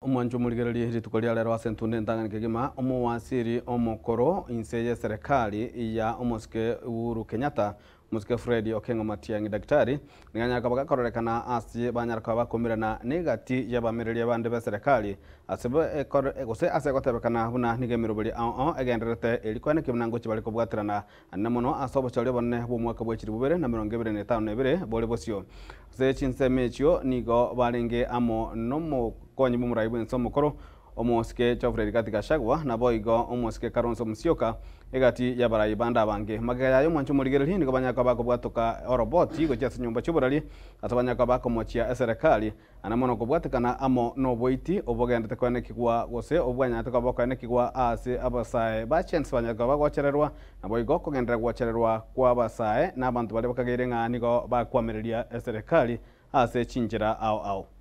Omwancho omorigererie rituko ria rero ase entunda entang'ani kegima, omowasiri omokoro inse y'eserekari ya omosike Uhuru Kenyatta, omosike Fred Okengo Matiang'i Daktari, nigo anyare koba gakororekana ase banyare koba bakomirana negati y'abamereria bande b'eserekari ase gose ase egotebekana buna nigo emeroberi ao ao egendererete eri koenekia buna ngochia bare kobwaterana anene mono ase obochori obonene bw'omwaka bwe 2022 bore bosio. Ase chinsemo echio nigo barenge amo nomokonyi bw'omorai bw'ense omokoro, omosike Geoffrey Rigathi Gachagua, naboigo omosike Kalonzo Musyoka, egati y'abarai bande abange. Magega yaye omwancho omorigereria nigo banyare koba bakobwatoka oroboti gochia ase chinyomba chi'oborari ase banyare koba bakomochia eserekari, Naende mono kobwatekana amo noboiti obogenderete koenekigwa gose obwanyarete koba bokoenekigwa aase abasae ba chensi banyarete koba bagochererwa, naboigo kogenderera gochererwa kw'abasae na abanto baria bakageire ng'a nigo bakwamereria eserekari ase chinchera ao ao.